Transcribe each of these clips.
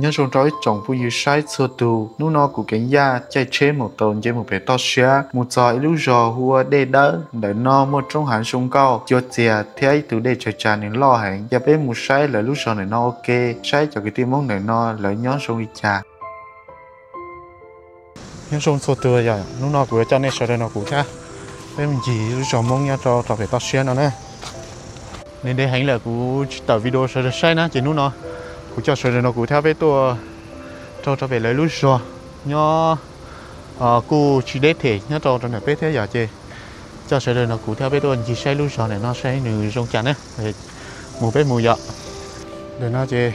Nyob zoo rau ib tsoom phooj ywg saib txhua tus, hnub no kuv Keev Yaj caij tsheb mus tau nce mus pem toj siab mus txog ib lub zos hu ua Dej Dawb. Ntawm no muaj roob hav zoo nkauj, cua txias thiab ib tug dej tsaws tsag nws loj heev. Cia peb mus saib lawv lub zos ntawm no ua ke, saib cov kwv tij Hmoob ntawm no lawv nyob zoo li cas. Nyob zoo txhua tus yom, hnub no kuv yuav coj nej sawv daws nrog kuv thiab peb mus ncig lub zos Hmoob nyob rau rau pem toj siab no na. Ntev ntev heev lawm kuv tsis tawm video sawv daws saib na, ces hnub no kuv coj sawv daws nrog kuv thiab peb tuaj rau rau pem lawv lub zos nyob kuj tsis deb them nyob rau rau ntawm peb thiab yom, ces coj sawv daws nrog kuv thiab peb tuaj ncig saib lub zos ntawm no saib nws zoo cas na. Mus peb mus yom. Ntawm no ces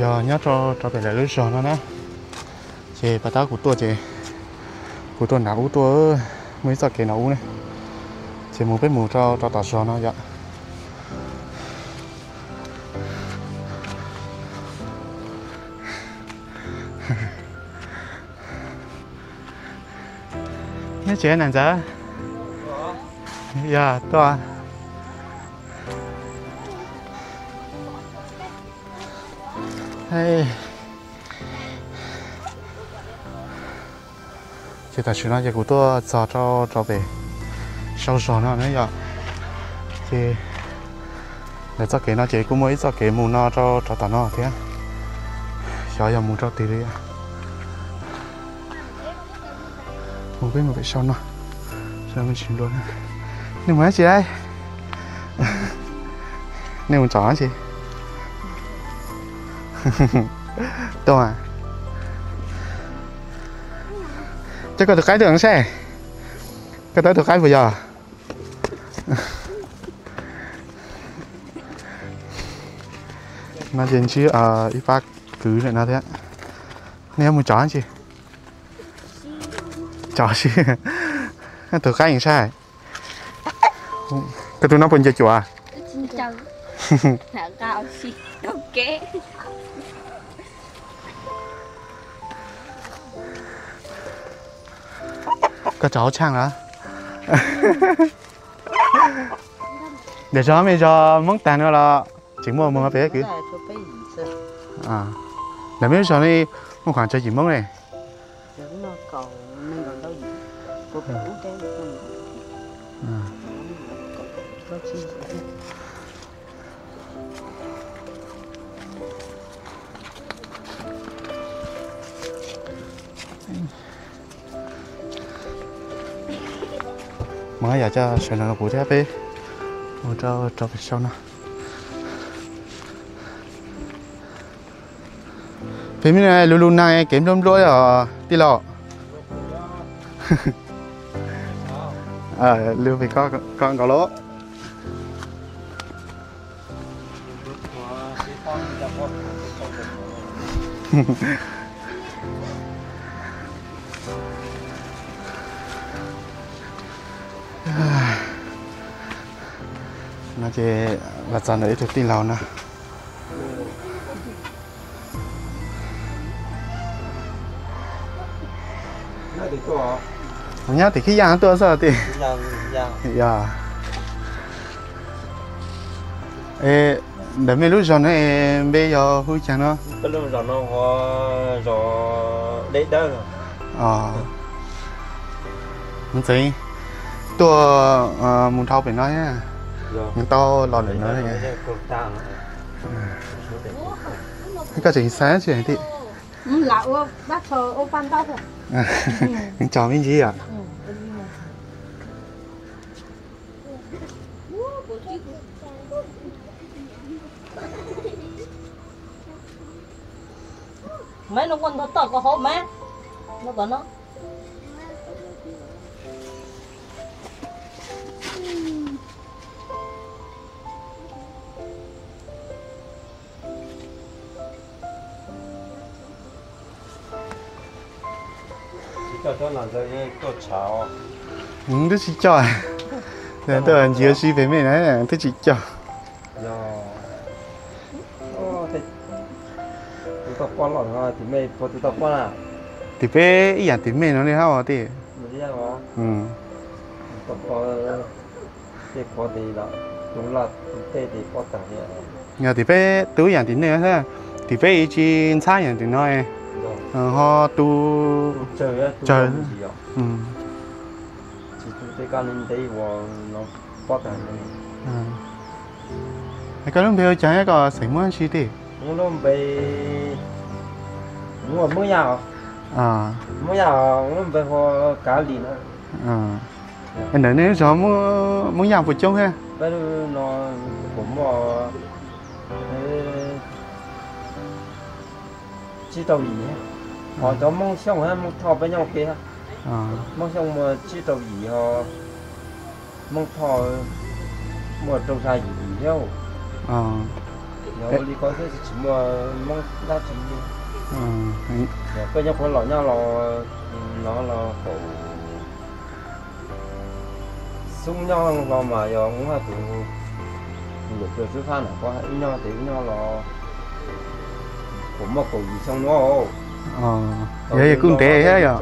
yog nyob rau rau pem lawv lub zos no na. Ces pas tab kuv tuaj ces kuv tuaj nram ub tuaj, muaj ib txoj kev nram ub ne. Ces mus peb mus rau rau tom zos no yom. Neb tsev na ntxawm? Yog tuaj. Ces tam sim no ces kuv tuaj txog rau rau pem sau zog no na yom. Ces lawv txoj kev no ces kuj muaj ib txoj kev mus no rau rau tom no thiab. Xyov yog mus rau twg li. Mus peb mus pem sau no. Nej mus dab tsi? Nej mus tsom dab tsi? Tuaj. Coj koj tus qaib tuaj saib. Koj tau tus qaib puas yog? No ces ntsib ib pab kwv lawm no thiab. Nej yuav mus tsom dab tsi? Tsom si. Tus qaib saib. Koj tus no puas ncaws cuam? Koj tsom hauv tshaaj lawm. Ntawm zog mej zog Hmoob tag no los tseem muaj moog pem kwv? Ntawm mej lub zog ne muaj khaam tsawg yim Hmoob ne? Mas yog coj sawv no kuv thiab peb mus rau rau pem saum no. Pem mej lug lug nag kev nplua nplua os tij laug. Lug pem ko nkaus lauj. No ces los txog ntawm ib tug tij laug no. Nyob tim Khib Yaj tuaj xwb tij. Yog. Ntawm mej lub zos no npe yog hu caag no? Ntxeev tuaj mus dhau pem no, tau los lawm no. Koj tseem xav tsi tij? Tso me ntsis yom. Maiv no muaj ntog toj ko hauv maiv no kom no. Twb tsis coj, tuaj ncig ua si pem mej na twb tsis coj. Tim peb ib yam tim mej no li hab tij. Yog tim peb tub ib yam tim nej hab. tim peb tsis ntxhab yam tim no ho tu tsawg. Koj lub npe hu cas thiab koj xeem Hmoob dab tsi tij? Muab ya, muab ya, lub npe hu Kav Lis na. Ntawm nej lub zos Hmoob Yaj puas coob thiab? Peb no kuv muaj tsib rau yim, ho cov Hmoob Xyooj thiab Hmoob Thoj peb nyob ua ke. Hmoob Xyooj muaj tsib rau yim, ho Hmoob Thoj muaj rau xya yim thiab. Yog ua li ko xwb tsis muaj Hmoob dab tsi li. Peb nyob qhuav los nyob los no los kaum xub nyob hlo mas yog muab tus lwm tus xwb fab na, ib nyob tes ib nyob los kuv muaj kaum yim xyoo no. Yog kuj ntev thiab yog.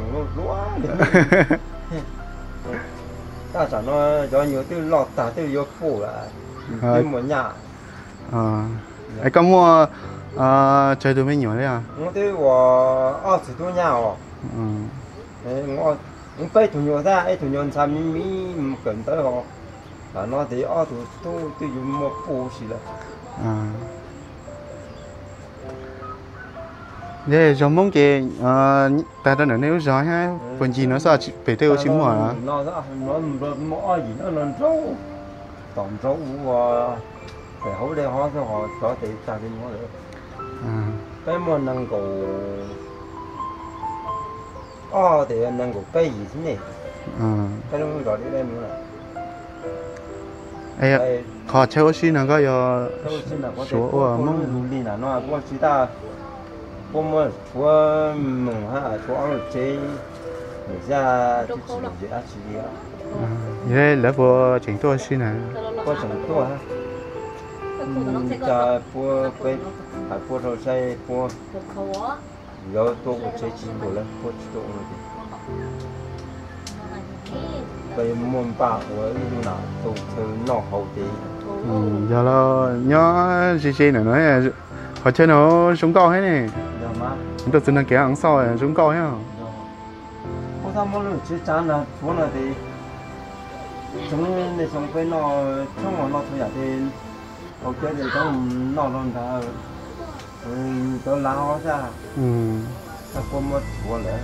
Tab tsam no cov nyuam twb loj tag twb yuav pum lawm, twb muaj nyaj. Es koj muaj tsawg tus me nyuam li os? Twb ua ob txwm tub nyab os. Peb tug nyuam thiab ib tug nyuam ntxhais me me mus kawm ntawv os. Tam no tes ob tug tub twb yuav muaj pum si lawm. Zos Hmoob ces tag rau ntawm nej lub zos thiab puag ncig no xwb, pem tej ua tsis muaj? Muaj ob yim no nraug, tom nraug ua pem hauv dej hov xwb, ho cov tes tag li no lawm. Peb muaj nees nkaum ob tes nees nkaum peb yim xwb ne. Peb lub zos deb deb no. Qhov chaw ua si no koj yog Suav ua Hmoob? Lus li na no kuj tsis tas, kuj muaj tshuav moos hab tshuav ob lub tsev, nws xyaj twb tsis lom zem dab tsi li. Yog lawv puas tseem tuaj ua si na? Puab tseem tuaj, cas puab peb hais puab rau saib puab yuav tuaj ua tsev tsis tuaj lawm, puab tsis tuaj ua no ces peb muaj npaj ua ib lub na tu chaw noj haus ces. Yog los nyob ze ze ntawm no, qhov chaw no zoo nkauj thiab ne. Rau txug nag kev xauj zoo nkauj thiab. Kuv txhob muab lub tsev tsav nrag tshuav no ces tsoov nej tsoov peb noj tshoob los noj txhua yam ces haus cawv ces cov noj los nrag cov lav os xyaj, txhob kuab muab tshuav lawm.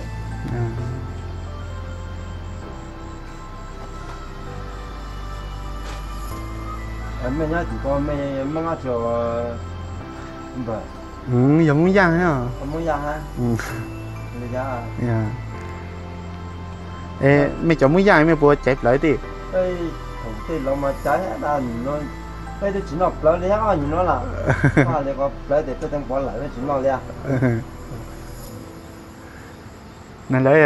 Mej nyob tim ko mej Moob dab tsi npawg? Yog Moob Yaj. Moob Yaj. Mej cov Moob Yaj mej puas caiv plawv tij? Thaum tej los mas caiv, peb twb tsis noj plawv li ob nyuag no lawm. Li ko plawv tes peb teev pov lawm peb tsis noj li. Lawv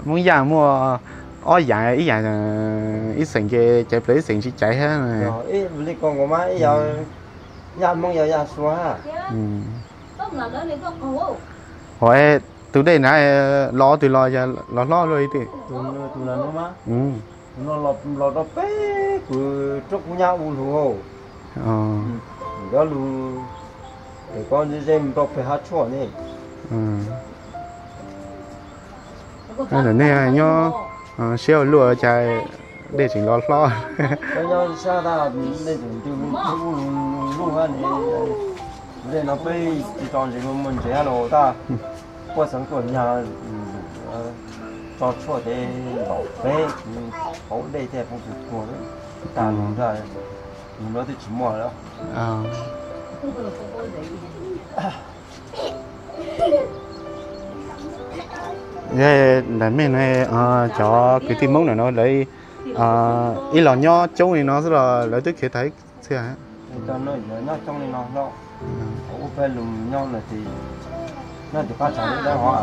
Moob Yaj muaj ob yam, ib yam ib xeem ces caiv plawv ib xeem tsis caiv thiab. Li ko nkaus mas ib yam, yaj Moob yog yaj Suav. Hov, tus dej na los twg los yog los hlob luaj li tij? Tus no los rau peb kws roob kub nyab ua lug. Cov lug es koj ze mus rau pem hab tshuaj ne. Nej nyob siab ua luaj cas dej tseem los hlob. Peb nyob sab tab nej tseem ntws ua lug lug hab ne. Dej no peb tsis tso ntses muaj ntses hab los tab, puab xeev tuaj nyag tso tshuaj tes ntaus peb hauv dej thiaj poob tug tuag tag lug ntag. Lug no twb tsis muaj lawm. Ntawm mej no cov kwv tij Hmoob ntawm no lawv ib los nyob coob li no xwb los lawv twb khiav tag ib txhia? Nyob coob li no hlob, ua peb lug nyob no ces, nyob tim qab tshav dawb dawb hov,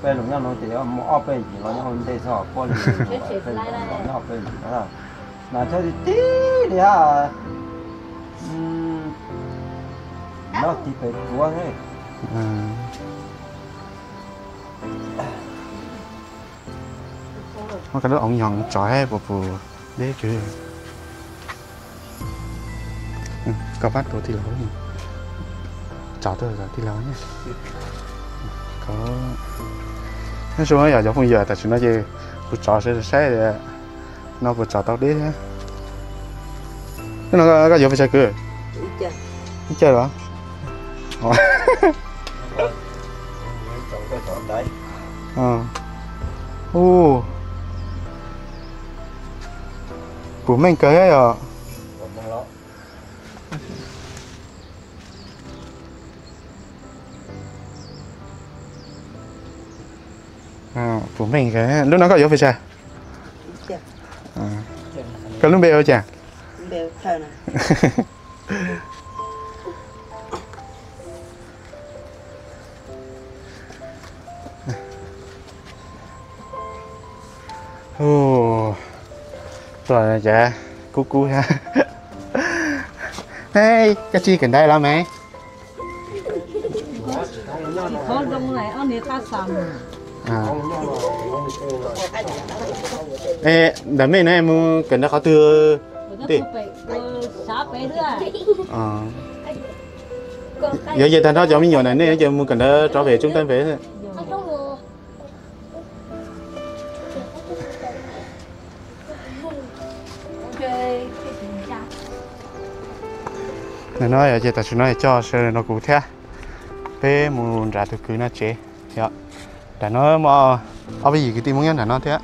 peb lug nyob no ces muaj ob peb yim los nyob ua ntej xwb, puab li nyob ob peb yim no. Nas tshab tib tib li hab, nyob tiv pem tuav. Muab koj lub oov nyog tsov puas pum deb kawg. Koj pab tuav tij laug. Tso tuaj tij laug. Nyob zoo yom cov phooj ywg, tam sim no ces kuv tso sawv saib no puas tso tau deb thiab. Hnub no koj yuav pes tsawg kwv? Ib caug los? Puas meej kawg thiab yom? Puas meej kawg. Hnub no koj yuav pes tsawg? Koj lub npe ua cas? Tuaj cas kub kub thiab. Koj tsis kawm ntawv los me? Ntawm mej no mus kawm ntawv qhov twg? Yuav ces tag nrho cov me nyuam na nej yuav ces mus kawm ntawv rov pem tsoob tawb pem. Nim no ces tam sim no coj sawv daws nrog kuv thiab, peb mus nram tus kwv no tsev. Yog, nram no muaj ob peb yim kwv tij Hmoob nyob nram no thiab.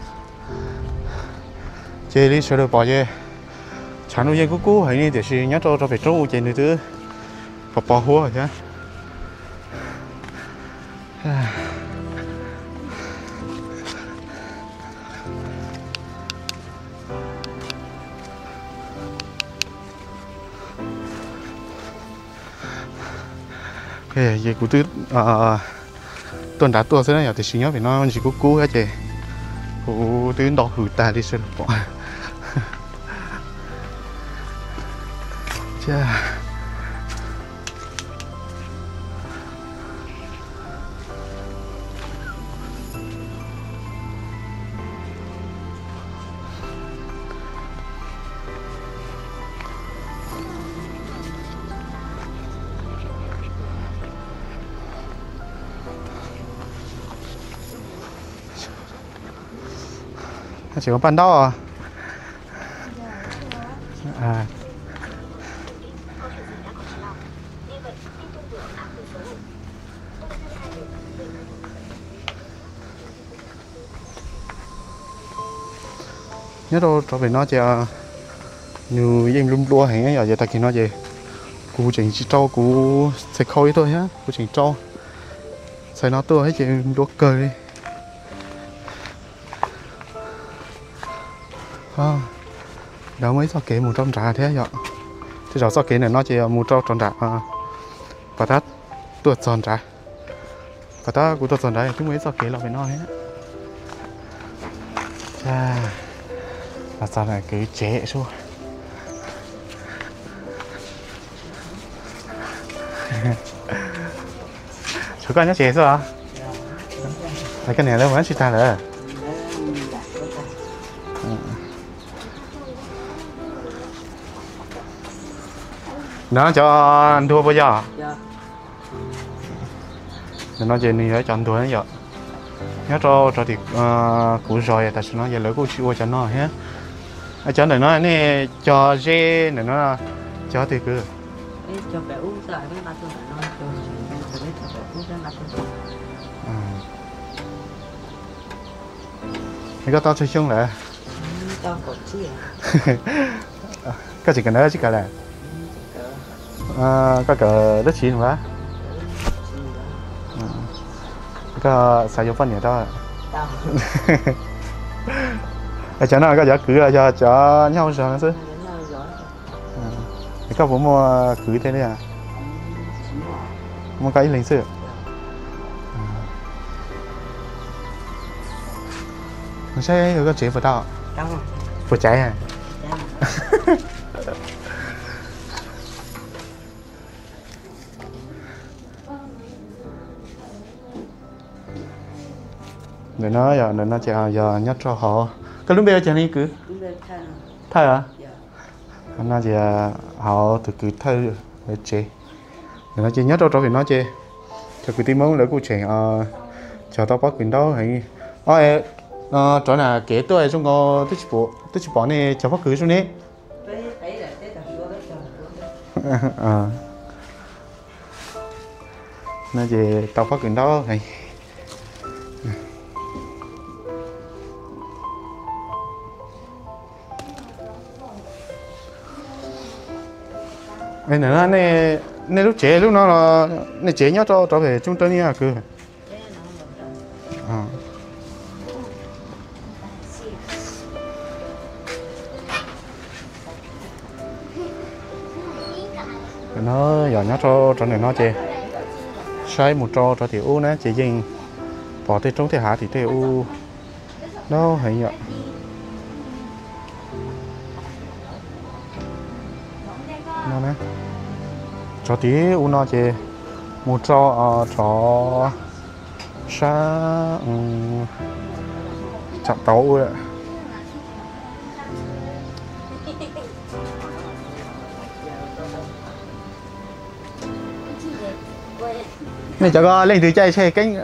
Ces li sawv daws pom ces tshav ntuj yeej kub kub heev li tiam sis nyob rau rau pem roob u ces nws twb pos pos huab thiab. Ces kuv twb tuaj nrad tuaj xwb na yom, tiam sis nyob pem no ntsis kub kub thiab ces kuv twb nto hws tag li sawv daws pom. Tseem ua paj ntaub. Nyob rau rau pem no ces nws yeej nplua nplua heev yom, ces tag kis no ces kuv tseem tsis rau kuv txhais khau li tuaj thiab, kuv tseem rau txhais no tuaj thiab ces nplua kawg li. Lawv muaj ib txoj kev mus rau nrad thiab yom. Tej zaum txoj kev ntawm no ces mus rau rau nram, pom tab tuaj txog nrad. Pom tab kuv tuaj txog nrad twb muaj ib txoj kev los pem no thiab. Los txog kwv tsev sub. Tshuav koj nyob tsev xwb os? Koj niam lawv mus dab tsi tag lawm? No cov ntuag puas yog? Ntawm no ces nws yog cov ntuag yom. Nyob rau rau tim kuv zos tam sim no ces lawv kuj tsis ua cov no thiab. Cov ntawm no nej cog ze ntawm no cog twg kwv? Koj tau tsawg xyoo lawm? Koj tseem kawm ntawv tsis kawm lawm? Koj kawm dab tsi no? Koj xav yuav poj niam tau? Cov no koj cov kwv los yog cov nyob hauv zos no xwb? Koj puas muaj kwv thiab li? Muaj koj ib leeg xwb. Saib koj tsev puas tau? Puas caiv? Ntawm no yog, ntawm no ces yog nyob rau hauv. Koj lub npe ua cas ne kwv? Thawj os? No ces hauv tus kwv Thawj lawv tsev. No ces nyob rau rov pem no ces cov kwv tij Hmoob lawv kuj tseem cog tau pob kws ntaub heev. Rov na kev tuaj zoo nkaus twb tsis pom nej cog pob kws zoo ne. No ces tau pob kws ntaub heev. Nej lub tsev lub no los nej tsev nyob rau rov pem tsooj rau ne kwv? No yog nyob rau rov ntawm no ces saib mus rau rov tim ub na ces yeej pom tej roob tej hav tim tej ub no heev yom. Rov tim ub no ces mus rau rov sab tsam tauv ua. Nej cov ko leej twg caij tsheb keeb,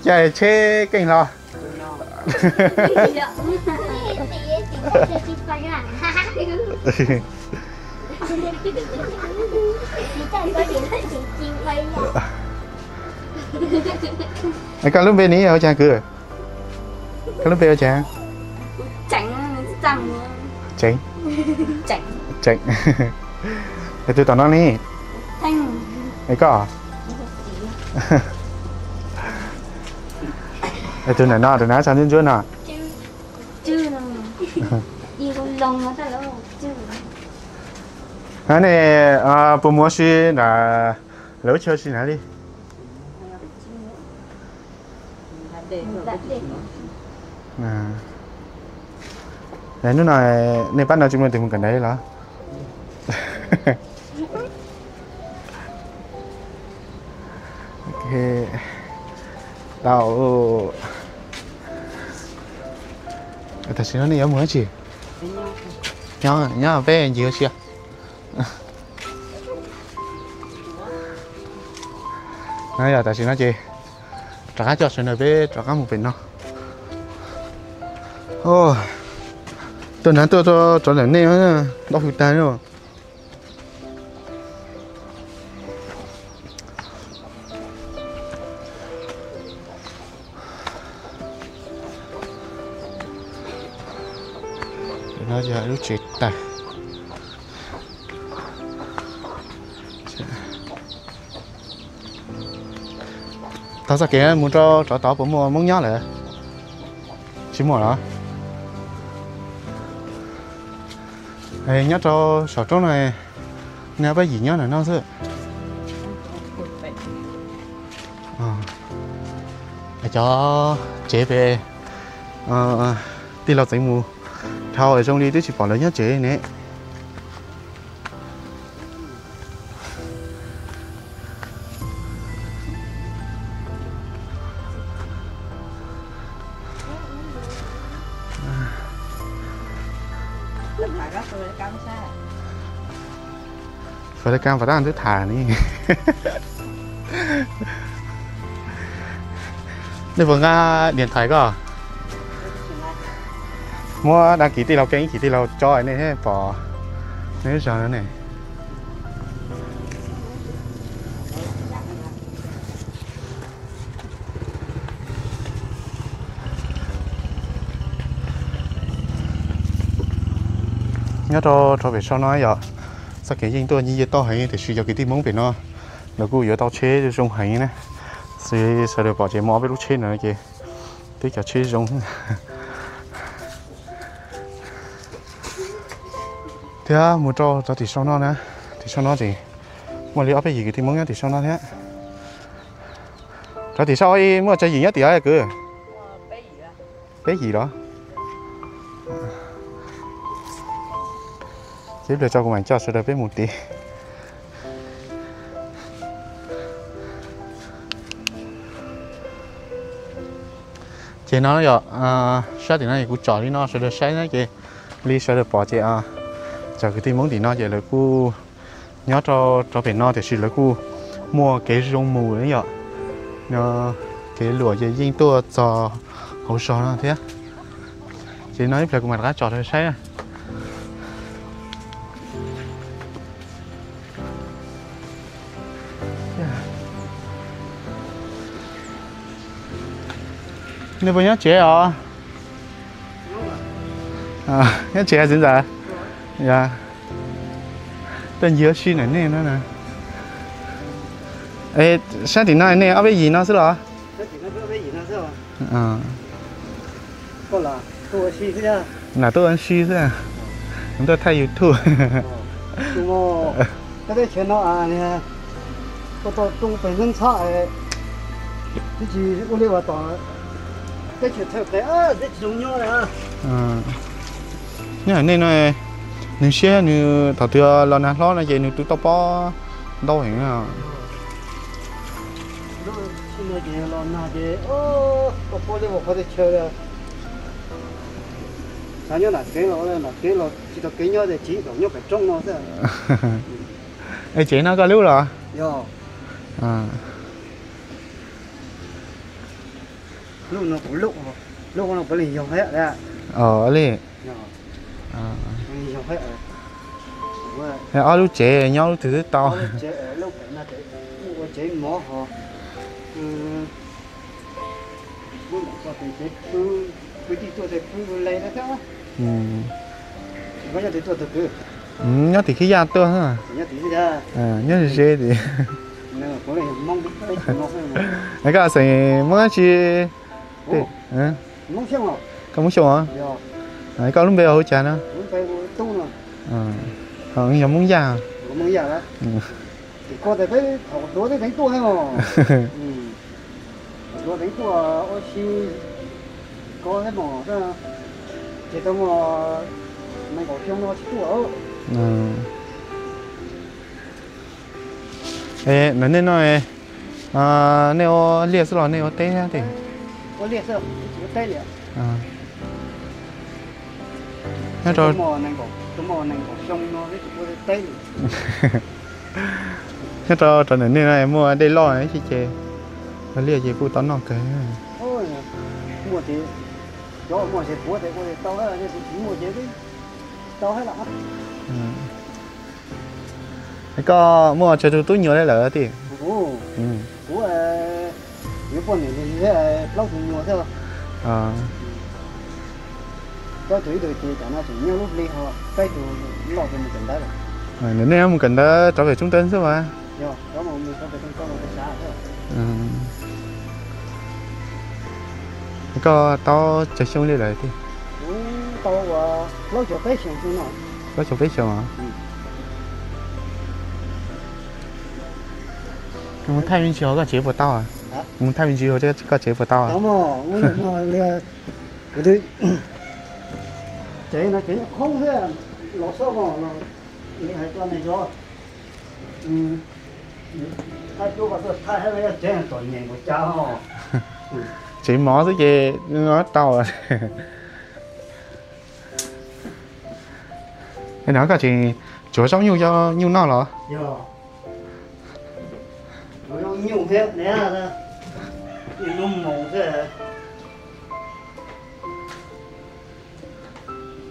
caij tsheb keej hlo? Koj lub npe ne ua cas kwv? Koj lub npe ua cas? Tseev. Tseev. Es tus tom no ne? Es koj? Es tus ntawm no, tus nav tsa ntsuab ntsuab no? Nej puas mus ua si nram lawv lub chaw ua si na li? Hnub no nej pab no tsis muaj tus mus kawm ntawv los? Tau. Tam sim no nej yuav mus dab tsi? Nyob peb ncig ua si. No yog tam sim no ces rov qab coj sawv daws peb rov qab mus pem no. Tuaj nav tuaj rov ntawm nej ntau hwv tag li. No yog lub tsev tag. Tau txoj kev mus rau rov tod puas muaj Hmoob nyob lawm? Tsis muaj los? Nyob rau saum roob no, nej pab yim nyob ntawm no xwb. Cov tsev pem tij laug txeev mus dhau zoo li twb tsis pom lawv nyob tsev ne. Fais laj kab pas tab twb tham ne. Nej puas nqa điện thoại ko? Muab đăng ký tij laug kênh, ib chim tij laug tso nej thiaj pom nej lub zog no ne. Nyob rau rau pem sau no yog txoj kev yeej tuaj nyiaj toj heev tiam sis cov kwv tij Hmoob pem no lawv kuj yuav tau tsheb zoo heev na. Xws sawv daws pom ces muaj ob peb lub tsheb no ces twb cov tsheb zoo thiab mus rau rau tim sau no na. Tim sau no ces muaj li ob peb yim kwv tij Hmoob nyob tim sau no thiab. Rau tim sau muaj tsawg yim nyob tim kwv? Peb yim los? Ces ib pliag tso kuv mam coj sawv daws peb mus tid. Ces no yog sab tim no kuv tsom li no sawv daws saib na ces li sawv daws pom ces cov kwv tij Hmoob tim no ces lawv kuj nyob rau rau pem no tiam sis lawv kuj muaj kev zoo mus yom. No, kev luam ces yeej tuaj txog hauv zos no thiab. Ces no ib pliag kuv mam rov qab tsom rau saib na. Nej puas nyob tsev os? Nyob tsev txiv ntxawm. Tuaj ncig ua si ntawm nej no na. Sab tim no nej ob peb yim no xwb los? Lam tuaj ua si xwb, thaij YouTube. Teb chaws no, tau tau rooj pes ntxhab ntxhab, twb tsis ua li uas tom teb chaws txhawj qees, teb tsis zoo nyob li. Nyob hauv nej no, nws siab nws thaum twg los nag hlob no ces nws twb tau pob ntau heev na. Los nag ces tau pob liab vog qhov teb chaws li. Xav nyob nram kev los nram kev los tsis tau kev nyob tias tsis zaum nyob pem roob no xwb. Es tsev no koj lub los? Yog. Lub no kuv lub, lub no puav leej yog thiab. Li. Yog. Ob lub tsev nyob lub twg twb tau. Ua tsev mov ho. Kwv tij tuaj tes kwv le thiab. Nyob tim Khib Yaj tuaj. Nyob ze ze tim. Koj xeem Hmoob dab tsi? Koj Hmoob Xyooj os? Koj lub npe hu cas no? Yog Hmoob Yaj. Duav teev tuaj, duav teev tuaj ua si ko thiab mog, ces tau muaj nees nkaum xyoo no tsis tuaj. Ntawm nej no, nej ua liaj xwb los nej ua teb thiab? Ua liaj xwb, tsis ua teb li. Nyob rau, tau muaj nees nkaum xyoo no tsis ua teb li. Nyob rau cov ntawm nej no muaj dej loj ib si ces ua liaj ces kuj tau noj kawg. Muaj ces cov muaj ces puav ces ua tau, tsis muaj ces tau thiab los. Koj muaj tsawg tus tub nyuam li lawm tij? Kuv, kuv yuav poj niam li plaub tus nyuam thiab. Plaub tus ib tug ces tam no tseem nyob lub hli ho peb tus loj ces mus kawm ntawv lawm. Nws nej mus kawm ntawv rov pem Tsoob Tawb xwb mas? Yog, rov mus rov pem Tsoob Tawb mus pem xav thiab. Koj tau tsawg xyoo li lawm tij? Kuv tau ua plaub caug peb xyoo xwb no. Plaub caug peb xyoo. Mus thaij me ntsis hauv koj tsev puas tau? Mus thaij me ntsis hauv koj tsev puas tau? Kuv tsev no tsev khoob thiab, los xub li hais tau ne yog thaij cub qhov tuaj thaij hab tsev txom nyem npaum cas. Tsev mov xwb ces tau. No koj tseem tsuav zaub nyuj coj nyuj noj los? Yog, tsuav zaub nyuj thiab,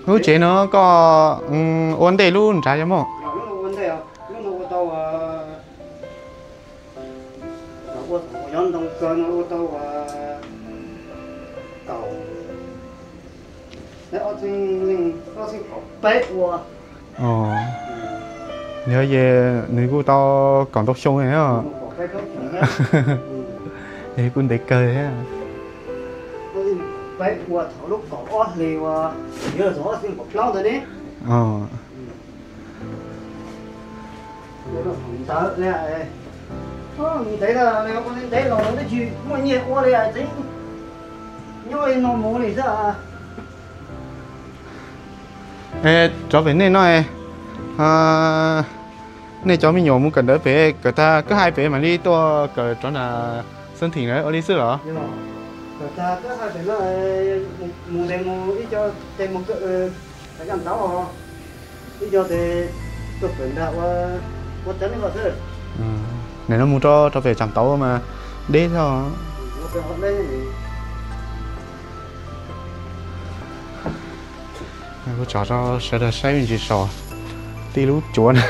lub tsev no koj ua ntej lub nrad yog mog? Lub no ua tau, ua ntoo kawg no ua tau kaum, ob txhiab kaum peb ua. Yog ces nws kuj tau kaum ntau xyoo li. Kuj ntev kawg thiab. Peb ua thaum lub kaum ob hlis uas yuav txog ob txhiab kaum plaub ntawd ne. Ntawd li, ntev, ua ntev los twb tsis muaj nyiaj ua li, tseem nyob li no mus li xwb. Rov pem nej no, nej cov me nyuam mus kawm ntawv pem, kawm tag kawg hais pem mam li tuaj kawm rov nram Xeev Theem na ua li xwb los? Kawm tag kawg hais pem no, mus tes mus, ib co tes mus kawm ntawv, ib co tes tuaj kawm nram ua, ua teb li ko xwb. Nim no mus rau rau pem tsam tauv mas deb thiab. Kuv tso rau sawv daws saib me ntsis saum tij lub cuav na.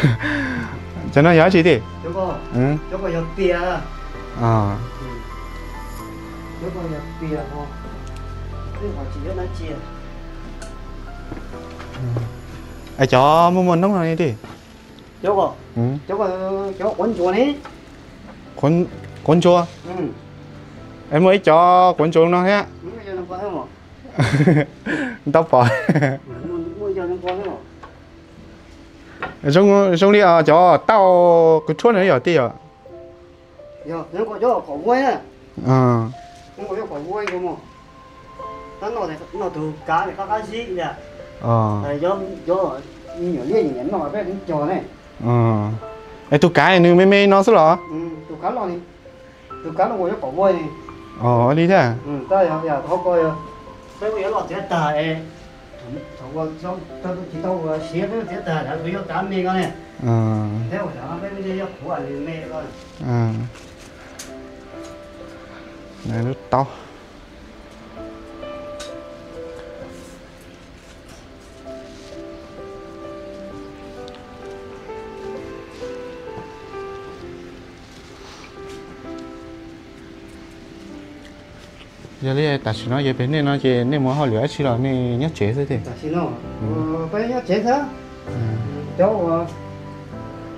Cov no yog dab tsi tij? Es cov muaj muaj noob no ne tij? Cov quav ntsuas ne. Quav ntsuas. Es muaj ib cov quav ntsuas no thiab. Tau pom. Zoo li cov tauj kws tshuab no yog tij yom? Es tus kav nws me me no xwb los? Tus kav no ua li thiab. Lub taub. Yog li tam sim no ces pem nej no ces nej mus hauj lwm dab tsi los nej nyob tsev xwb tij? Tam sim no peb nyob tsev xwb. Cov uas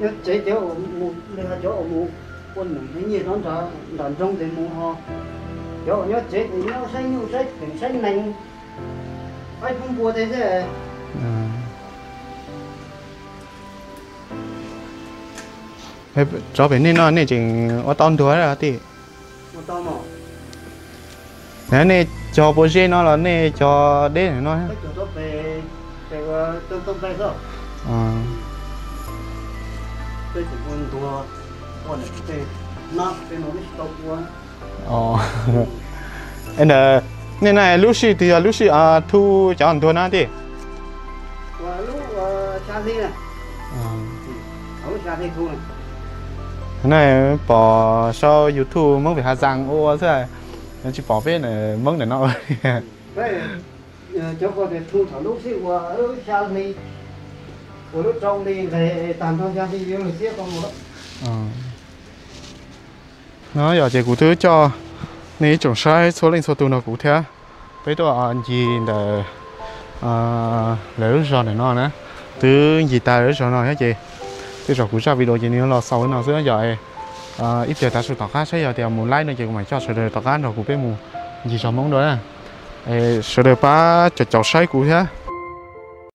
nyob tsev cov uas mus, cov uas mus ua num nyiaj nyob nram nroog ces mus ho, cov uas nyob tsev ces nyob saib nyuj saib twm saib nees, saib pub npua tej xwb. Tsov pem nej no nej tseem ua tau ntuag tij? Nej cog puas zeb no los nej cog deb no? Ntawm nej no lub sij twg yog lub sij thu cov ntuag no tij? Nej pom sau YouTube Hmoob pem Hav Zaas ua xwb, tsis pom peb Hmoob ntawm no. Cov ko tias thu thaum lub sij ua lub xya hli, ua lub rau hli nqes tag nrho xya hli yuav lug xiab tau mus lawm. No yog ces kuv twb coj nej ib tsoom saib txhua leej txhua tus nrog kuv thiab. Peb tuaj ncig ntawm lawv lub zog ntawm no na, twb ncig tag lawv lub zog no thiab ces tej zaum kuv zaj video ces nws yuav los xaus li no xwb. Yog ib pliag tav su tom qab saib yog tias mus laib no ces kuv mam coj sawv daws tom qab nrog kuv peb mus ncig zos Hmoob dua na. Sawv daws pab caum caum saib kuv thiab.